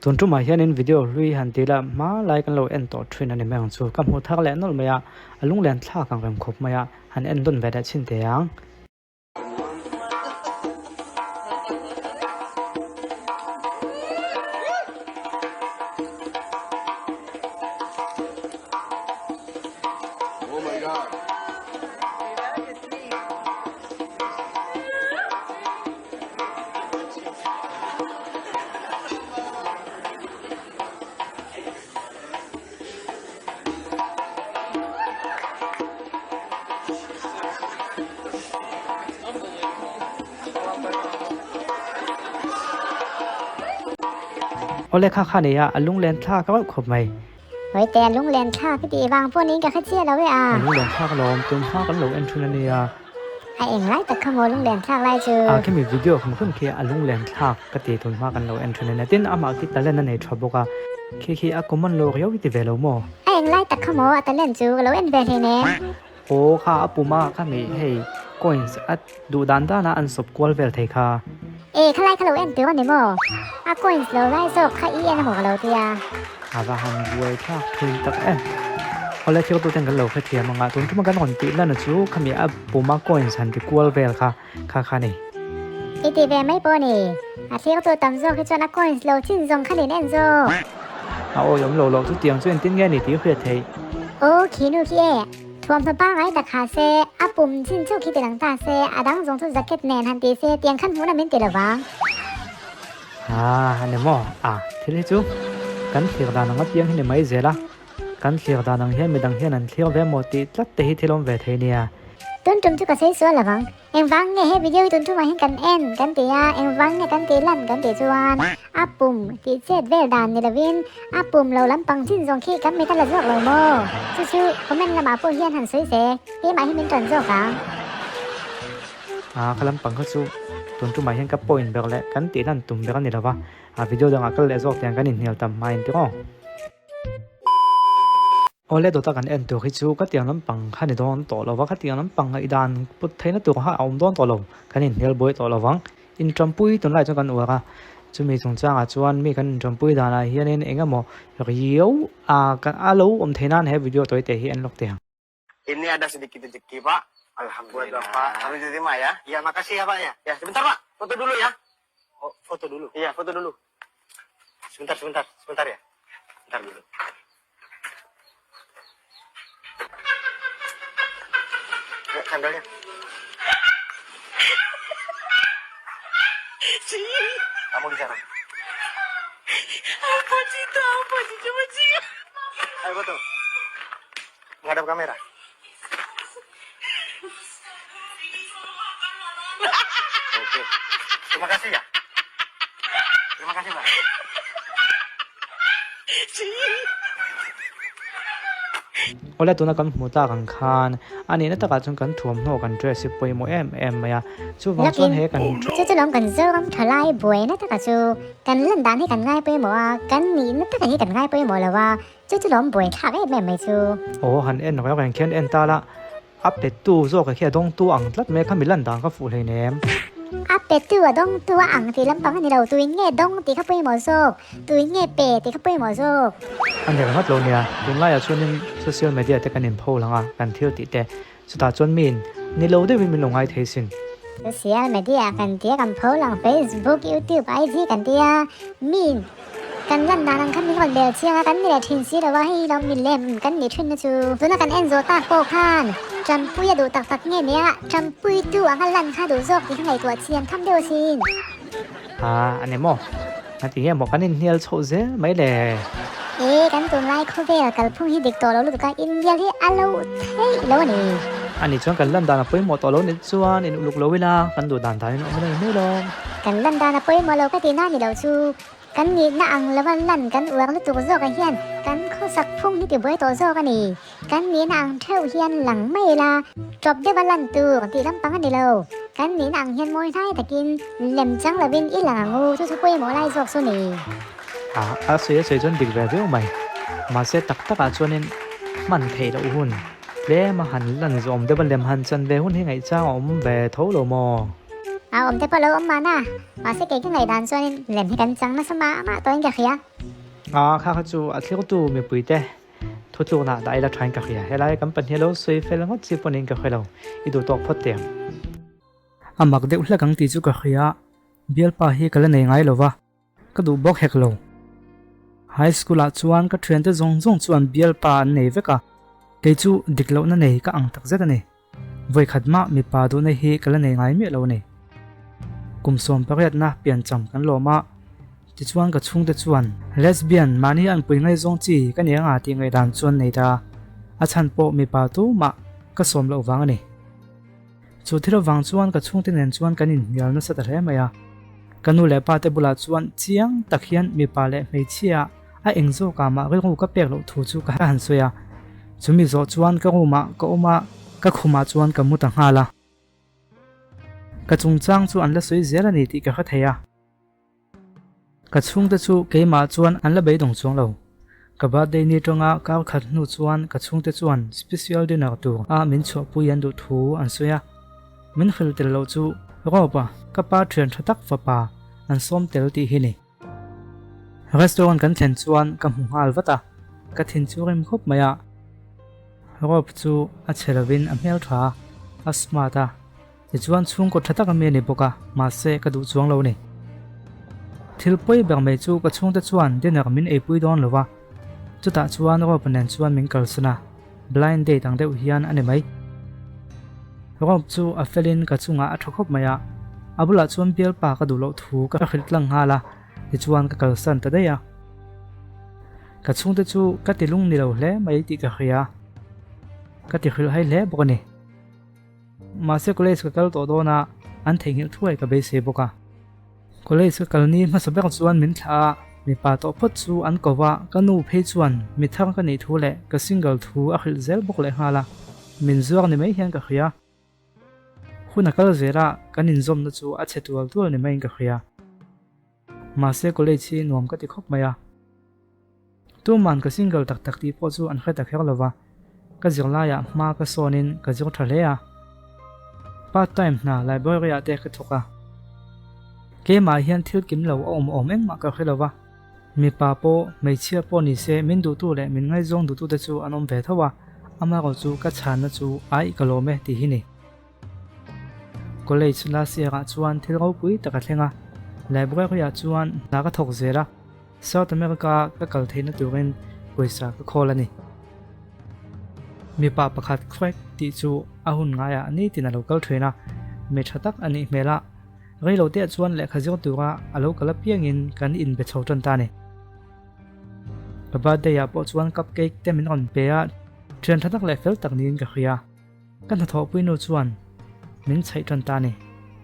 Tun tumah hianin video hlui han ti la hma lai kan lo en tawh thin a ni mai ang chu. Ka hmuh thak leh nawlh mai a, a lunglen thlak ang rem khawp mai a, han en dawn ve leh chhin teh ang. Awle kha kha nia a lunglen thlak reuh khawp mai. Hawite a lunglen thlak i tih vang pawh niin ka hre chiah lo e a. A lunglen thlak alawm, tum hma kan lo en thin a nia. A eng lai tak kha maw lunglen thlak lai chu? A khimi video hrim hrim khi a lunglen thlak ka ti tun hma kan lo en thin a nia. Tin amah khi talent a nei tha bawk a, khi khi a common lo riau i ti ve lo maw? A eng lai tak kha maw a talent chu ka lo en ve hleinem. Aw kha a pum a kha mi hei coins a duh dan dan a an sawp kual vel thei kha. E kha lai kha lo en tur a ni maw? A coins lo lai zawk kha i en a maw ka lo tia. A va han buai thlak thin tak em. Awle thil tu ten kan lo hrethiam anga tun tuma kan rawn tih lan chu khami a puma coins han ti kual vel kha kha kha ni. I ti ve mai pawh ni. A thlir tu tam zawk hi chuan a coins lo chin zawng kha nin en zawk. A awi awm lo loh chu tiang chu engtin nge ni tih hriat theih. Aw khi nu khi e. Thuamhnaw pangngai tak ha se, a pum chin chu khi ti lang ta se, a dang zawng chu jacket nen han ti se tiang khan hmuhna min ti lo vang. Haa a ni maw? A, thil hi chu kan thlir dan ang apiang hi ni mai zel a, kan thlir dan ang hian midang hian an thlir ve maw tih tlat te hi thil awm ve thei nia. Tun tum chu ka sawi sual lo vang. Engvang nge he video hi tun tumah hian kan en kan ti a, engvang nge kan tih lan kan tih chuan a pum tih chet vel dan ni lovin a pum lo lampang chin zawng khi kan mit a la zawk lo maw? Chu chu comment lamah pawh hian han sawi se, keimah hi min tan zawk ang. A ka lampang kha chu tun tumah hian ka point ber leh kan tih lan tum ber a ni lova, a video dangah kal leh zawk tiang kan inhnial tam hmain tiraw. Awle dawta kan en tur hi chu ka tiang lampang kha ni dawn tawh lo va, ka tiang lampang ngaihdan put theihna tur kha a awm dawn tawh lo, kan inhnial buai tawh lo vang. Inṭampui tunlai chuan kan uar a, chumi chungchangah chuan mi kan inṭampui danah hianin eng emaw riau a kan a lo awm theih nan he video tawi te hi en lawk teh ang. Ini ada sedikit rezeki pak. Alhamdulillah. Buat bapak. Kami diterima ya. Ya makasih ya pak ya. Ya sebentar pak. Foto dulu ya. Oh, foto dulu. Iya foto dulu. Sebentar sebentar sebentar ya. Sebentar dulu. Ya, sandalnya. Kamu di sana. Apa sih itu? Apa sih? Coba sih. Ayo foto. Menghadap kamera. Oke. Terima kasih ya. Terima kasih, Pak. Awle tuna kan hmu tak ang khan a nihna takah chuan kan thuamhnaw kan dress hi pawimawh em em mai a, chuvang chuan he kan Chu chu lawm kan Zoram thalai buaina takah chu kan lan dan hi kan ngai pawimawh a, kan nihna takah hi kan ngai pawimawh lo a, Chu chu lawm buai thlak em em mai chu. Aw han en reng reng khian en ta la, a pettu zawk ah khi a dawngtu ang tlat mai kha mi lan dan ka fuh hleinem. A pettu a dawngtu a ang tih lampang a ni lo, tuin nge dawng tih kha pawimawh zawk, tuin nge pe tih kha pawimawh zawk. A ni ringawt lo nia, tunlaiah chuanin social media te kan inpho lang a, kan thil tih te, chutah chuan miin ni lo deuhin min lo ngai thei sin. Social media kan tia kan pho lang Facebook, YouTube, IG kan tia miin kan lan dan ang khan min rawn bel chiang a kan ni leh thin si lo a hei hi lo mi lem kan nih thin na chu. Tuna kan en zawh tak pawh khan Tanpui a duh tak tak nge nia Tanpui tu anga lan kha duh zawk tih kha ngaihtuah chian tham deuh asin. Ha a ni maw? A ti nge maw kan inhnial chhoh zel mai le? E, kan tunlai khawvel kalphung hi dik tawh lo lutuk a, inhnial hi a lo theih lo a ni. A nih chuan kan lan dan a pawimawh tawh lo nih chuan in uluk lo ila, kan duh dan danin awm reng mai lo. Kan lan dan a pawimawh lo ka tih na ni lo chu, kan nihna ang lova lan kan uar lutuk zawkah hian kan khawsak phung hi tibuai tawh zawk a ni. Kan nihna ang theuh hian lang mai ila, ṭawp deuha lan tur tih lampang a ni lo. Kan nihna ang hian mawi hnai takin lem chang lovin i lang ang u, chu chu pawimawh lai zawk chu ni. A, a sawi a sawi chuan dik ve viau mai. Mahse tak takah chuanin hman theih loh hun tlem a han lan zawm deuh a, lem han chan ve hun hi ngaihchang a awm ve tho lo maw? A awm te pawh lo awm mahna, mahse kei ka ngaihdan chuanin lem hi kan chang nasa mah mah tawhin ka hria. A kha kha chu a thlirtu mipuite thutlukna dah ila thain ka hria. Helai kan pahnih lo sawi fel ngawt chi pawhin ka hre lo. I duh tawk phawt teh ang. A mak deuh hlek ang tih chu ka hria. Bialpa hi ka la nei ngai lo va, ka duh bawk hek lo. High school ah chuan ka thiante zawng zawng chuan bialpa an nei vek a, kei chu dik lohna nei ka ang takzet a ni. Vawikhat mah mipa duhna hi ka la nei ngai miah lo a ni. Kum 18na piancham kan lawm a, tichuan ka chhungte chuan lesbian mahni an pui ngaihzawng chi ka ni anga tih ngaihdan chuan nei ta, a chhan pawh mipa tumah ka sawm loh vang a ni. Chu thil avang chuan ka chhungte nen chuan kan inhnial nasa ta hle mai a. Ka nu leh pa te bulah chuan chiang tak hian mipa leh hmeichhia a eng zawkah mah rilru ka pek loh thu chu ka han sawi a. Chumi zawh chuan ka room ah ka awm a, ka khumah chuan ka mu ta nghal a. Ka chungchang chu an la sawi zel a ni tih ka hre thei a. Ka chhungte chu keimah chuan an la beidawng chuang lo. Ka birthday ni tanga kar khat hnu chuan ka chhungte chuan special dinner tur a min chhuahpui an duh thu an sawi a. Min hrilh tel loh chu Rob a ka pa thian tha tak fapa an sawm tel tih hi ni. Restaurant kan thlen chuan ka hmu nghal vat a, ka thin chu rim khawp mai a. Rob chu a chhe lovin a hmel tha a, a smart a. Tichuan chhungkaw tha tak a mi a ni bawk a, mahse ka duh chuang lo a ni. Thil pawi ber mai chu ka chhungte chuan dinner min eipui dawn lo va, chutah chuan Rob nen chuan min kalsan a, blind date ang deuh hian a ni mai. Rob chu a felin ka chungah a tha khawp mai a, a bulah chuan bialpa ka duh loh thu ka hrilh tlang nghal a, tichuan ka kalsan ta daih a. Ka chhungte chu ka ti lung ni lo hle mai tih ka hria, ka ti hrilh hai hle bawk a ni. Mahse college ka kal tawh dawn a, an theihnghilh thuai ka beisei bawk a. College ka kal ni hmasa ber chuan min thlah a, mipa tawh phawt chu an ko va, ka nu phei chuan mi thar ka nih thu leh ka single thu a hrilh zel bawk lehnghal a, min zuar ni mai hian ka hria. Hun a kal zel a, kan inzawmna chu a chhe tual tual ni maiin ka hria. Mahse college hi nuam ka ti khawp mai a. Tuman ka single tak tak tih pawh chu an hre ta kher lo va, ka zirlaiah hma ka sawnin ka zir tha hle a. Part time hna library ah te ka thawk a. Keimah hian thil kim lo a awm awm engmah ka hre lo va, mipa pawh hmeichhia pawh ni se min duhtu leh min ngaizawng duhtute chu an awm ve tho a, amaherawh chu ka chhanna chu aih ka lawm e tih hi ni. College last year ah chuan thil ropui tak a thleng a, library ah chuan hna ka thawk zel a, South America ka kal theihna turin pawisa ka khawl a ni. Mipa pakhat Craig tih chu a hun ngaiah nitin a lo kal thin a, mi tha tak a nih hmel a, reilote chuan lehkha zir tura a lo kal apiangin kan inbe chho tan ta a ni. Ka birthday ah pawh chuan cupcake te min rawn pe a, thian tha tak leh fel tak niin ka hria. Ka hnathawhpui nu chuan min chhaih tan ta a ni.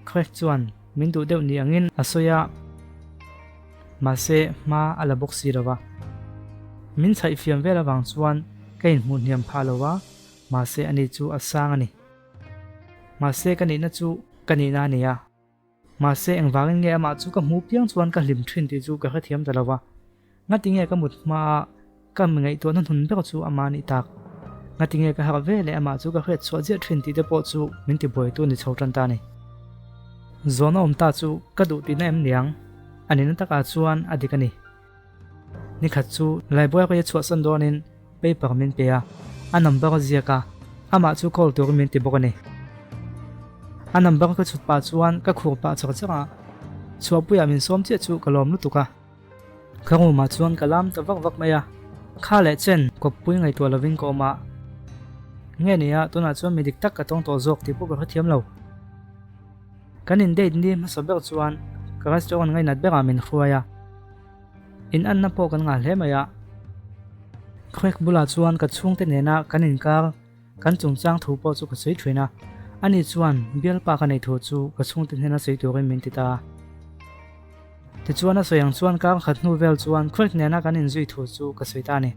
Craig chuan min duh deuh ni angin a sawi a, mahse hma a la bawk si lo va. Min chhaih fiam vel avang chuan ka inhmuh hniam phah lo va, mahse ani chu a sang a ni. Mahse ka nihna chu ka nihna a ni a. Mahse, engvangin nge amah chu ka hmuh piang chuan ka hlim thin tih chu ka hrethiam ta lo va. Ngati nge ka mut hmaa ka mi ngaihtuahna hnun ber chu amah nih tak? Ngati nge ka harh ve leh amah chu ka hriat chhuah ziah thin tih te pawh chu min tibuaitu ni chho tan ta a ni. Zawhna awm ta chu ka duh tihna em niang? A nihna takah chuan a dik a ni. Nikhat chu library a chhuahsan dawnin paper min pe a, a number a ziak a, amah chu call turin min ti bawk a ni. A number ka chhut pah chuan ka khur pah char char a, chhuahpuiah min sawm chiah chu ka lawm lutuk a. Ka room ah chuan ka lam ta vak vak mai a, kha leh chen kawppui ngaihtuah lovin ka awm a. Nge nia, tunah chuan mi dik tak ka tawng tawh zawk tih pawh ka hrethiam lo. Kan in date ni hmasa ber chuan ka restaurant ngainat berah min hruai a. In anna pawh kan ngah hle mai a. Craig bulah chuan ka chhungte nena kan inkar kan chungchang thu pawh chu ka sawi thin a. Ani chuan bialpa ka neih thu chu ka chhungte hnena sawi turin min ti ta a. Tichuan a sawi ang chuan kar khat hnu vel chuan Craig nena kan inzui thu chu ka sawi ta a ni.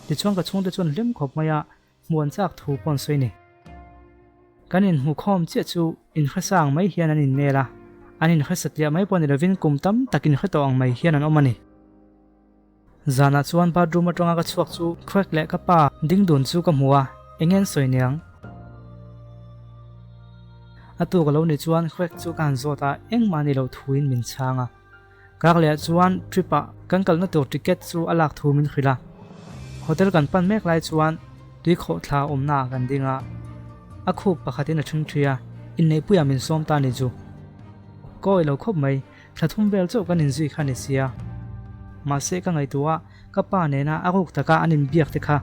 Tichuan ka chhungte chuan hlim khawp mai a. Hmuan chak thu pawh an sawi ni. Kan inhmukhawm chiah chu inhresang mai hian an innel a, an inhresatliah mai pawh ni lovin kum tam tak inhre tawh ang mai hian an awm a ni. Zanah chuan bathroom atanga ka chhuak chu Craig leh ka pa ding dun chu ka hmu a, eng nge an sawi niang? A tuk a lo nih chuan Craig chu ka han zawt a, engmah ni lo thuin min chhang a. Kar leh chuan trip ah kan kalna tur ticket chu a lak thu min hrilh a. Hotel kan pan mek lai chuan tui khawhthla awmna ah kan ding a, a khup pakhatin a ṭhing ṭhi a, inneihpuiah min sawm ta ni chu. Ka awih lo khawp mai, thla thum vel chauh kan inzui kha ni sia. Mahse ka ngaihtuah a, ka pa nena a ruk taka an inbiak te kha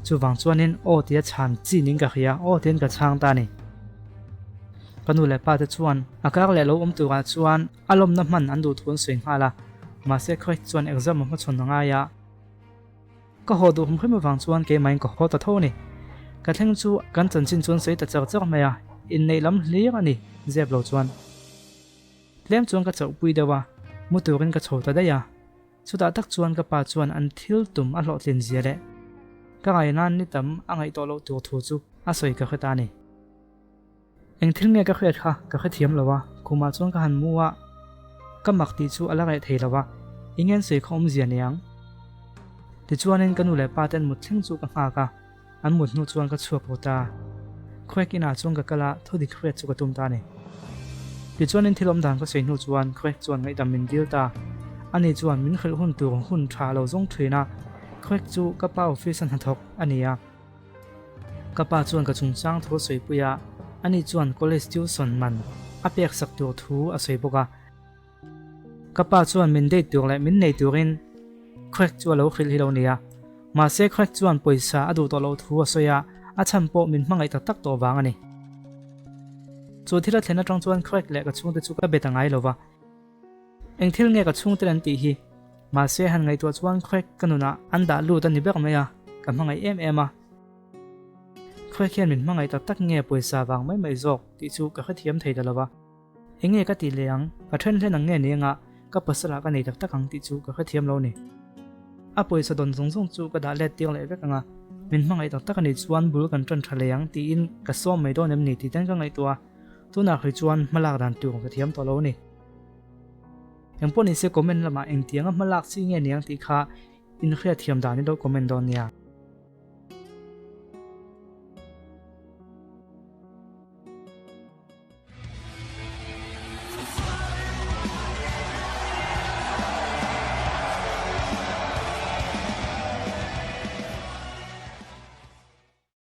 chuvang chuanin aw tia chhan chin in ka hria, aw tiin ka chhang ta ni. Ka nu leh pa te chuan a kar leh lo awm turah chuan a lawmna hman an duh thu an sawi nghal a, mahse Craig chuan exam a hmachhawn a ngai a. Ka haw duh hrim hrim avang chuan keimahin ka haw ta tho a ni. Ka thleng chu kan chanchin chuan sawi ta char char mai a, inneih lam hlir a ni zep lo chuan. Tlem chuan ka chauhpui deuh a, mu turin ka chho ta daih a. Chutah tak chuan ka pa chuan an thil tum a hlawhtlin zia leh ka ngaihna'n ni tam a ngaih tawh loh tur thu chu a sawi ka hre ta a ni. Eng thil nge ka hriat kha ka hrethiam lo a, khumah chuan ka han mu a, ka mak tih chu a la reh thei lo a, eng nge an sawi kha awmzia ni ang? Tichuanin ka nu leh pa te an mut thleng chu ka nghak a, an mut hnu chuan ka chhuak ru ta. Craig inah chuan ka kal a, thudik hriat chu ka tum ta a ni. Tichuanin thil awm dan ka sawi hnu chuan Craig chuan ngaihdam min dil ta. Ani chuan min hrilh hun tur hun tha lo zawng thin a, Craig chu ka pa office a hnathawk a ni a. Ka pa chuan ka chungchang thu a sawipui a, ani chuan college tuition man a pek sak tur thu a sawi bawk a. Ka pa chuan min date tur leh min nei turin Craig chu a lo hrilh hi lo nia. Mahse Craig chuan pawisa a duh tawh loh thu a sawi a, a chhan pawh min hmangaih tak tak tawh vang a ni. Chu thil a thlen atang chuan Craig leh ka chhungte chu ka be ta ngai lo va. Eng thil nge ka chhungte an tih hi? Mahse han ngaihtuah chuan Craig ka nunah an dah lut a ni ber mai a, ka hmangaih em em a. Craig hian min hmangaih tak tak nge pawisa vang mai mai zawk tih chu ka hrethiam thei ta lo va. Eng nge ka tih leh ang? Ka then hlen ang nge ni anga ka pasal ah ka nei tak tak ang tih chu ka hrethiam lo ni. A pawisa dawn zawng zawng chu ka dah let tir leh vek anga min hmangaih tak tak a nih chuan bul kan tan tha leh ang tiin ka sawm mai dawn em ni tih ten ka ngaihtuah a, tunah hrui chuan hmalak dan tur ka thiam tawh lo a ni. Engpawh nise comment lamah engtianga hmalak chi nge niang tih kha inhriatthiam dan i lo comment dawn nia.